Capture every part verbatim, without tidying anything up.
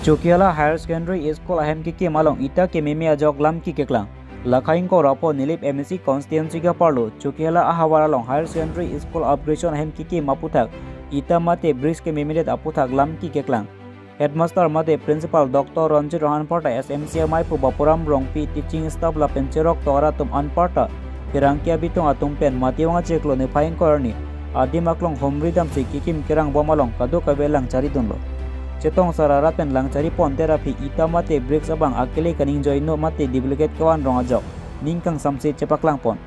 Chokihola Higher Secondary School ahem kekim along ita kememe ajok lam kekeklang. Lakha ingkoi ra pho Nilip M A C constituency ke-arlo Chokihola ahavar along Higher Secondary School upgradation ahem kekim aputhak ita mate bricks kememedet aputhak lam kekeklang. Headmaster mate Principal Doctor Ronjit Ronghang anparta S M C amei pu Bapuram Rongpi, teaching staff lapen cherok tovar atum anparta pherangke abitung atum pen Matiwang achiklo niphai ingkoi arni adim aklong humri damsi kekim kerang bom along kadokave lang charidunlo. Chetong sar arat pen lang charipondet aphi ita mate bricks abang akele kaningjeino mate duplicate kevan rong ajok ning kangsamse chepaklangpon.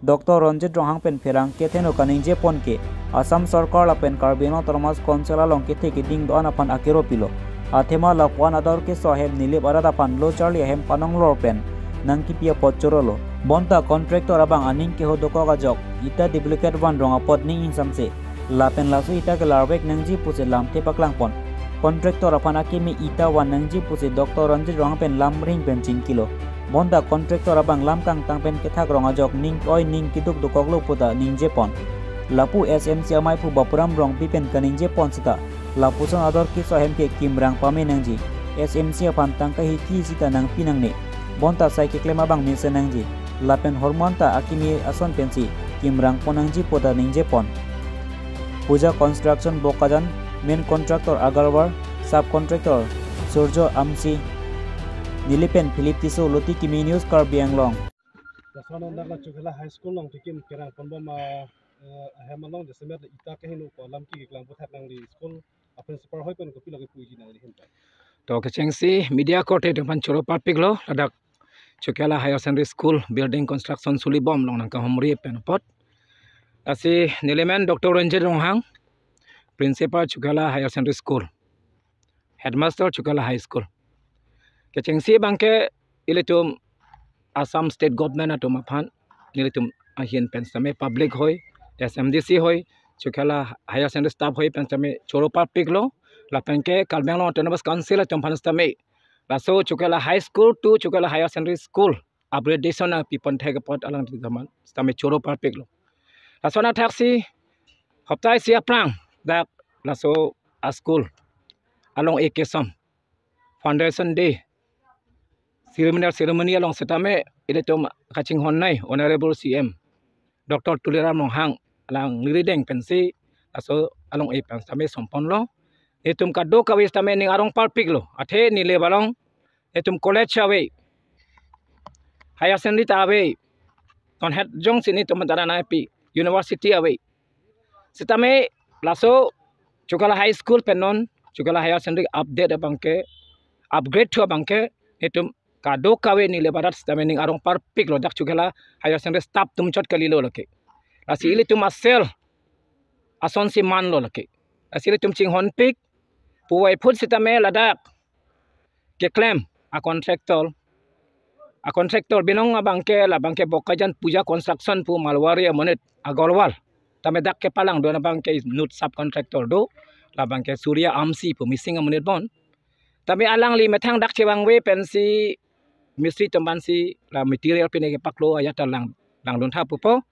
Doctor Ronjit Ronghang pen pherangke athengno kaningjepon ke Assam Sorkar lapen Karbi Anglong Autonomous Council along kethe keding do-an aphan akero pilo. Athema lapu-an ador keso ahem Nilip arat aphan lo charli ahem panonglor pen nangkipi apot chorolo. Bonta contractor abang aning keho dokok ajok ita duplicate van rong apot ning ingsamse lapen laso ita kelarvek nangji pusi lamthe paklangpon. Contractor aphan akeme ita van nangji pusi Doctor Ronjit Ronghang pen lam ring pen chingkilo. Bonta contractor abang lam kangtang pen kethak rong ajok ning oi ning keduk dokoklo puta ningjepon. Lapu S M C amei pu Bapuram Rongpi pen kaningjepon seta lapuson ador keso ahem ke kimrang pame nangji. S M C aphan tangka hiki seta nangpi nangne. Bonta sai keklem abang mesen nangji. Lapen hormon ta akeme ason pensi kimrangpon nangji puta ningjepon. Puja Construction Bokajan, main contractor Agarwal, sub contractor Surjo Amsi, Nilip pen Philip Tisso, Loti Kimi News, Karbi Anglong. Lason andak la Chokihola High School along kekim kerang ponbom, ah, eh, ahem along jasemet ita kehingno ko lam kekeklang aputhak nangli school a principal hoi pen kopilo kepuji nangli ahin pen. To kechengsi media korte atum aphan choro parpiklo ladak Chokihola Higher Secondary School building construction sulibom along nangkahumri pen apot. Lasi neli men Doctor Ronjit Ronghang, Principal Chokihola Higher Secondary School, Headmaster Chokihola High School. Kechengsi abangke ilitum Assam State Government atum aphan, nelitum ahin pen sitame public hoi, S M D C hoi, Chokihola Higher Secondary staff hoi pen sitame choro parpiklo, lapen ke Karbi Anglong Autonomous Council atum aphan sitame laso Chokihola High School to Chokihola Higher Secondary School upgradation nangpipon thek apot alang teman sitame choro parpiklo. Lason athaksi hopta isi aphrang dak laso a school along-e kesom foundation day ceremonial ceremony along sitame ilitum kachinghon nei Honorable C M Doctor Tuliram Ronghang alangli arideng pensi laso along-e pen sitame somponlo. Nelitum kadokave sitame ning arong parpiklo. Athe Nilip along nelitum college ave, higher secondary ta ave, non het jongsi nelitum tara nangpi university ave. Sitame laso Chokihola High School pen non Chokihola Higher Secondary update abangke, upgrade thu abangke nelitum kadokave Nilip arat sitame ning arong parpiklo, dak Chokihola Higher Secondary staff atum chot kalilo lake. Lasi ilitum asel asonsi manlo lake. Lasi ilitum chinghonpik, puvoiphut sitame ladak keklem a contractor, a contractor binong abangke labangke Bokajan Puja Construction pu Malwari amonit Agarwal. Tame dak kepalangdun abangke inut sub contractor do, labangke Surya Amsi pu Mising amonit bon. Tame alangli methang dak chevangve pensi mistri atum aphansi la material pine kepaklo ajat ta lang, langdun tha pupo.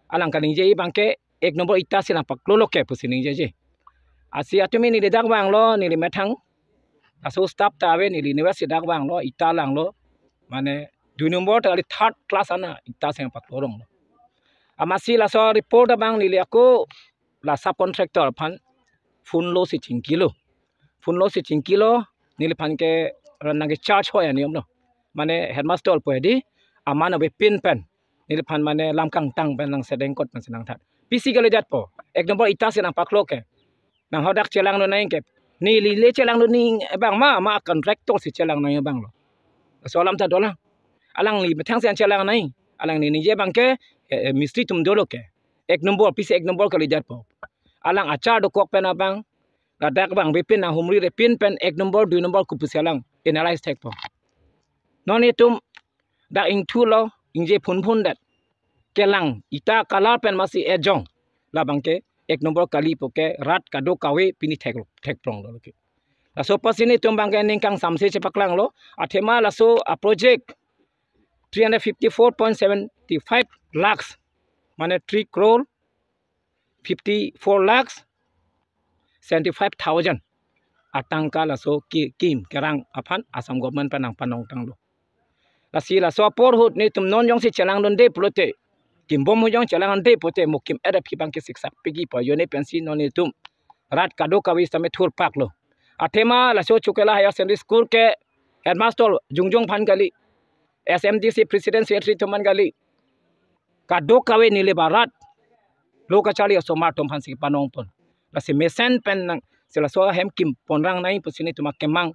Alang kaningje abangke ek nombor ita si nangpaklolo ke pusi ningjeje. Lasi atum ini neli dak vanglo, neli methang laso staff ta ave, neli university dak vanglo, ita langlo. Mane dui nombor ta kali, third class ana ita si nangpaklo ronglo. Amatsi laso report abang neli ako la sub contractor aphan phone lo si chingkilo. Phone lo si chingkilo, neliphan ke ran nangke charge hoi ani omlo. Mane headmaster po di, aman avepin pen neliphan mane lam kangtang pen nangsedengkot pen si nangthan. Pisi kali jat po, ek nombor ita si nangpaklo ke. Nang hadak chelangdun nang ke. Neli le chelangdun nang abang ma, ma contractor si chelang nang abanglo. Laso alam ta dolang. Alangli methang si an chelang nang. Alangli ningje abangke, eh, eh, mistri atum dolo ke. Ek nombor, pisi ek nombor kali jat po. Alang achar dokok pen abang, ladak abang avepin, nang humri avepin pen ek nombor, dui nombor kopusi alang analyze thekpo. Non itum dak ingthulo, ingje phunphun det. Kelang ita color pen masi ejong. Labangke ek nombor kali po ke rat kadokave pini thek, thekprong dolo ke. Laso apotsi nelitum abangke ning kangsamse chepaklanglo, athema laso a project three hundred fifty-four point seventy-five lakhs, mane three crore fifty-four lakhs seventy-five thousand. atangka laso ki-, kim kerang aphan Assam government pen nangpanong tanglo. Lasi laso apor ahut netum non jongsi chelangdunde pulote, kimbom ahut jong chelangdunde pulote, mo kim-et aphi abangke siksak piji pu ajone pensi non netum rat kadokave sitame thurpaklo. Athema laso Chokihola Higher Secondary School ke headmaster jongjong aphan kali, S M D C president secretary atum aphan kali, kadokave neli ba rat lo kacharli osomar atum aphansi panongpon. Lasi mesen pen nangsi laso ahem kim ponrang nangji pusi netum akemang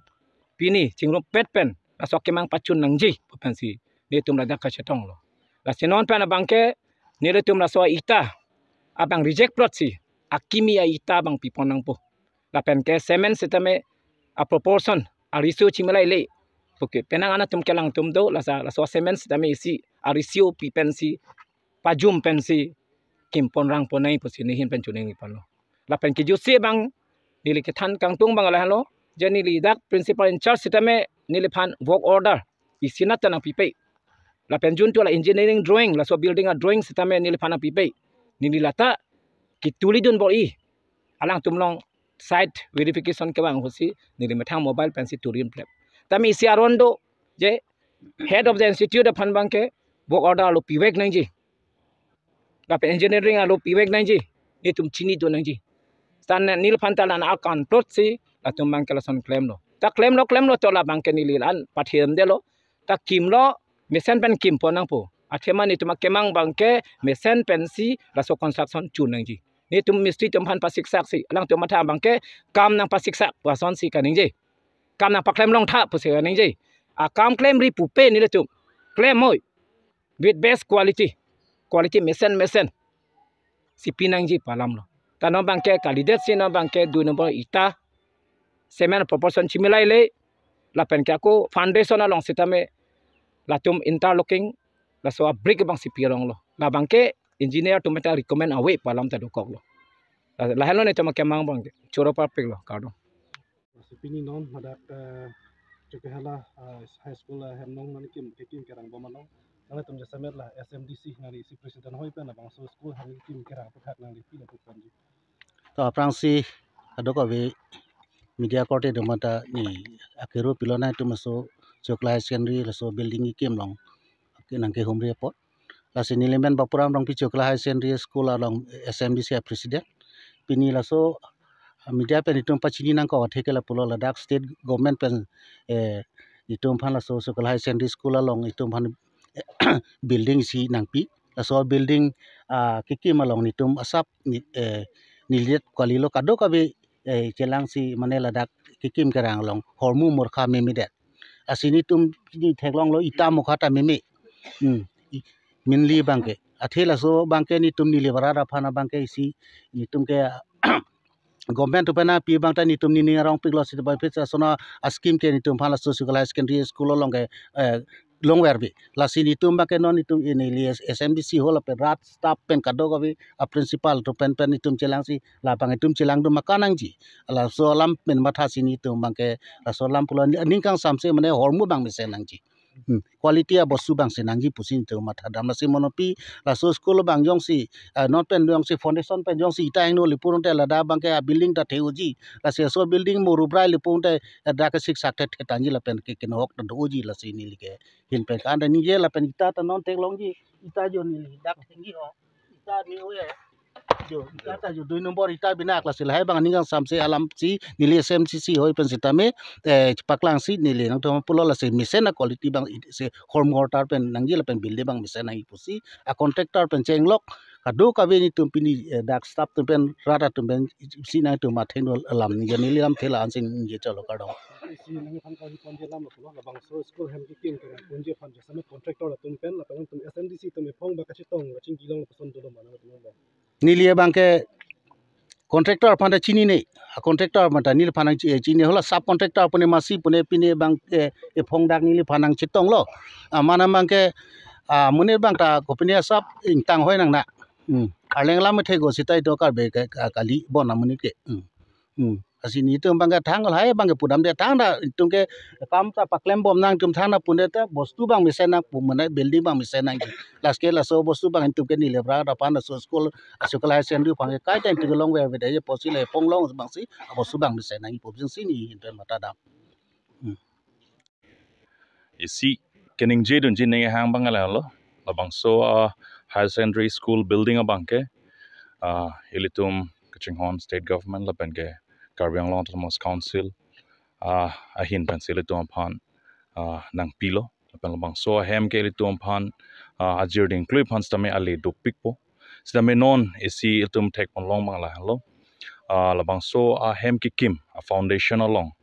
pini chingrumpet pen laso akemang pachun nangji pu pensi netum ladak kachetonglo. Lasi non pen abangke nelitum laso a-ita abang reject plot si akimi a-ita abang pipon nangpo. Lapen ke cement sitame a-proportion, a-ratio chimilaile. Okay, penang an atum kelang atum do, lasa, laso cement sitame isi a-ratio pi pensi, pajum pensi kim ponrang pon nangji pusi nehin pen choningri ponlo. Lapen kejutsi abang neli kethan kangtung abang lahenlo, je neli dak principal in charge sitame neliphan work order isi nat ta nangpipe. Lapen juntu la engineering drawing, laso building a-drawing sitame neliphan nangpipe. Neli lata kitulidun bor-i. Alangtum along site verification kevang ahutsi neli methang mobile pensi tulidun plep. Tame isi aron do, je head of the institute aphan abangke work order alo pivek nangji, lapen engineering alo pivek nangji, netum chinidun nangji. Tan neliphan ta la-an akan plot si latum abangke lason klemlo. Ta klemlo, klemlo to la abangke neli la-an pathirdelo. Ta kimlo, mesen pen kim pon nangpo. Athema netum akemang abangke mesen pensi laso construction chun nangji. Netum mistri atum aphan pasiksak si, alangtum matha abangke kam nangpasiksak pu asonsi kaningje. Kam nangpaklem longtha pusi kaningje. Akam klemri pupe nelitum klem moi with best quality, quality mesen mesen si pi nangji pu alamlo. Ta non abangke kalidet si non abangke dui number ita, cement proportion chimilaile, lapen ke ako foundation along sitame latum interlocking, laso a-brick abangsi pi ronglo. La abangke engineer atum ta recommend ave pu alam ta dokoklo. La, lahenlo netum akemang abangke choro parpiklo, kardom. Lasi pini non hadak, eh, Chokihola, eh, High School, eh, hem along non kim kekim kerang bom along nangtum jasemet la S M D C nangli isi president ahoi pen labangso school hem kim kerang aphuthak nangli pilo pu ponji. To aphrangsi kadokave media korte atum ta neli akero pilo nangtum laso Chokihola Higher Secondary laso building kekim along nangkehumri apot. Lasi neli men Bapuram Rongpi Chokihola Higher Secondary School along S M D C a-president. Pini laso, ah, media pen itum pachini nangkok athe ke lapulo ladak state government pen, eh, itum aphan laso Chokihola Higher Secondary School along itum aphan building isi nangpi. Laso building, ah, kekim along netum asap ne-, eh, nelidet kalilo, kadokave, eh, chelangsi mane ladak kekim kerang along hormu morkha memedet. Lasi netum pini theklonglo ita mokha ta meme. Hmm. I-, minli abangke. Athe laso abangke netum neli barat aphan abangke isi netum ke government atum pen nangpi abang ta netum nening arong piklo sita bai pit asona a-scheme ke netum aphan laso Chokihola Higher Secondary School along ke, eh, longverbi. Lasi netum abangke non netum neli S-, S M D C ahoi lapen rat staff pen kadokave a-principal atum pen pen netum chelangsi labang itum chelangdun ma kanangji. Laso alam pen mathasi netum abangke laso alam pulo ning kangsamse mane hormu abang mesen nangji. Hmm. Quality abostu abangsi nangji pusi netum mathadam. Lasi monopi laso school abang jongsi, eh, non pen jongsi foundation pen jongsi ita hingno le pulote ladak abangke a-building ta the-oji. Lasi laso building mo rubrai le pulote, eh, dak ke siksak thethe tangji lapen ke kenohok ta do-oji lasi neli ke hin pen kan ningje lapen ita ta non theklongji. Ita jo neli dak thengji ho. Ita ni oye. Jo, ita ta jo dui number ita binak lasi lahai abang ning kangsamse alamsi neli S M D C ahoi pen sitame, eh, paklangsi neli nangtum pulo lasi mesen a-quality abang i-, se hormu mortar pen nangji lapen building abang mesen nangji pusi a-contractor pen chenglok kadokave netum pini, eh, dak staff atum pen rat atum pensi nangtum athengno alam ningje, neli lamthe la-ansi ningje chalo kardom. Isi nangphan kali ponji alam lo pulo labangso school hem kekim kerang ponji aphan jasemet contractor atum pen lapen nangtum S M D C atum ephong ba kachetong kachingki long lapuson dolo ma nangtum lo. Neli abangke contractor aphan ta chinine, a-contractor aphan ta neliphan nang chi-, chini ho la sub contractor pune masi pune pine abangke ephong dak neliphan nangchetonglo. Ah, mane abangke, ah, monit abang ta kopine asap ingtang hoi nang na. Hmm. Arleng alam the go sita ito Karbi ke, ka-, kali bon amonit ke. Hmm. Hmm. Lasi netum abangke thang lahai abangke pudamde, thangta netum ke kam ta paklembom nang, netum thangta pudamde ta bostu abang mesen nang pu, mane building abang mesen nangji. Lasi ke laso bostu abang netum ke neli bra dapan laso school, laso school higher secondary abangke kaita netum ke longverve det apotsi le ponglong abangsi bostu abang mesen nangji pu abangsi nehin pen matha dam. Isi keningjedunji ningje hang abang lahelo. Labangso, ah, higher secondary school building abangke, ah, ilitum kachinghon state government lapen ke Karbi Anglong Autonomous Council, ah, ahin pensi ilitum aphan, ah, nangpilo. Lapen labangso ahem ke ilitum aphan, ah, ajirding klui aphan sitame ale dopikpo. Sitame non isi ilitum thekponlong abang lahelo. Ah, labangso ahem kekim a foundation along,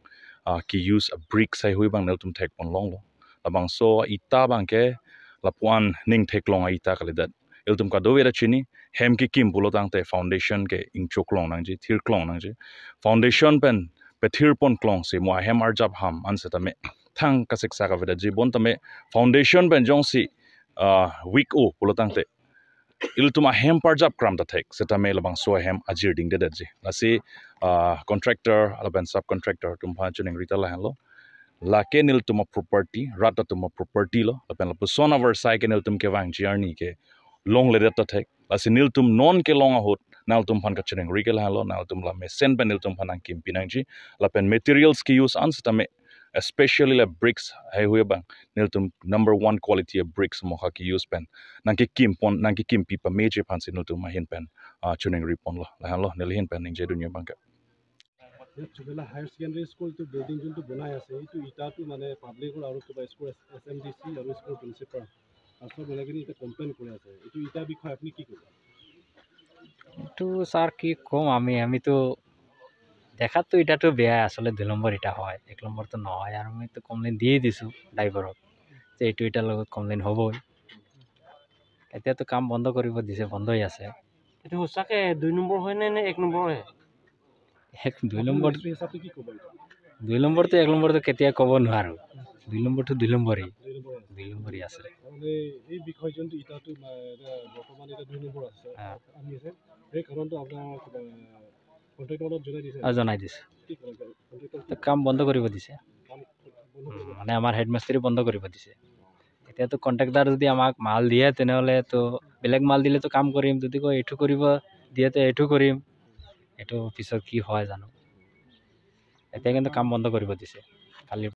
ah, ke-use a bricks haihui abang nelitum thekponlonglo. Labangso ita abangke lapu-an ning theklong a-ita kalidet. Ilitum kadokave ta chini, hem kekim pulo tangte foundation ke ingchoklong nangji, thirklong nangji. Foundation pen pethirponklongsi mo ahem arjap ham an sitame thang kasiksak avedetji, bonta me foundation pen jongsi, ah, weak-o pulo tangte ilitum ahem parjap kram ta thek, sitame labangso ahem ajirdingdedetji. Lasi, ah, contractor lapen subcontractor atum aphan choningri ta lahenlo. Lake nelitum a-property, rat atum a-property lo, lapen lapuson avarsai ke nelitum kevangji arni ke longledet ta thek. Lasi nelitum non kelong ahut nangtum aphan kachoningri ke lahenlo, nangtum la mesen pen nelitum aphan nangkimpi nangji, lapen materials ke-use an sitame, especially la bricks haihui abang, nelitum number one quality a-bricks mokha ke-use pen nangkekimpon, nangkekimpi pameji aphansi nelitum ahin pen, ah, choningriponlo, lahenlo neli ahin pen ningjedunji abangke. এই চুবেলা higher secondary স্কুলটো building যোনটো বনাই আছে, এইটো ইটাটো মানে পাব্লিকৰ আৰু কিবা school S M D C আৰু স্কুল প্ৰিন্সিপাল আৰু চব মিলাই কিনি এতিয়া কমপ্লেইন কৰি আছে। এইটো ইটাৰ বিষয়ে আপুনি কি ক'ব? এইটো ছাৰ কি ক'ম আমি, আমিতো দেখাততো ইটাটো বেয়া, আচলতে দুই নম্বৰ ইটা হয়, এক নম্বৰটো নহয়। আৰু আমিতো কমপ্লেইন দিয়ে দিছোঁ ড্ৰাইভাৰক যে এইটো ইটাৰ লগত কমপ্লেইন হ'বই। এতিয়াতো কাম বন্ধ কৰিব দিছে, বন্ধ হৈ আছে। এইটো সঁচাকে দুই নম্বৰ হয় নে, নে এক নম্বৰ হয়? এক, দুই নম্বৰ, আপুনি হিচাপে কি ক'ব এইটো? দুই নম্বৰটো এক নম্বৰটো কেতিয়া ক'ব নোৱাৰোঁ। দুই নম্বৰটো দুই নম্বৰেই, দুই নম্বৰ আছে। দুই নম্বৰেই আছে। তাৰমানে এই বিষয় যোনটো ইটাটো, আহ, এতিয়া বৰ্তমান এতিয়া দুই নম্বৰ আছে, ছাৰ। হা। আমি আছে, সেই কাৰণটো আপোনাৰ কিবা কণ্টেক্ট নম্বৰত জনাই দিছে? অ, জনাই দিছোঁ। কি ক'লে? কণ্টেক্টৰ তো কাম বন্ধ কৰিব দিছে। কাম বন্ধ উম, কৰিব? মানে আমাৰ হেডমিস্ত্ৰী বন্ধ কৰিব দিছে। এতিয়াতো কণ্ট্ৰেক্টৰ যদি আমাক মাল দিয়ে, তেনেহ'লে তো বেলেগ মাল দিলেতো কাম কৰিম, যদি কয় এইটো কৰিব দিয়ে, তো এইটো কৰিম। এইটো পিছত কি হয় জানো। এতিয়া কিন্তু কাম বন্ধ কৰিব দিছে কালিৰ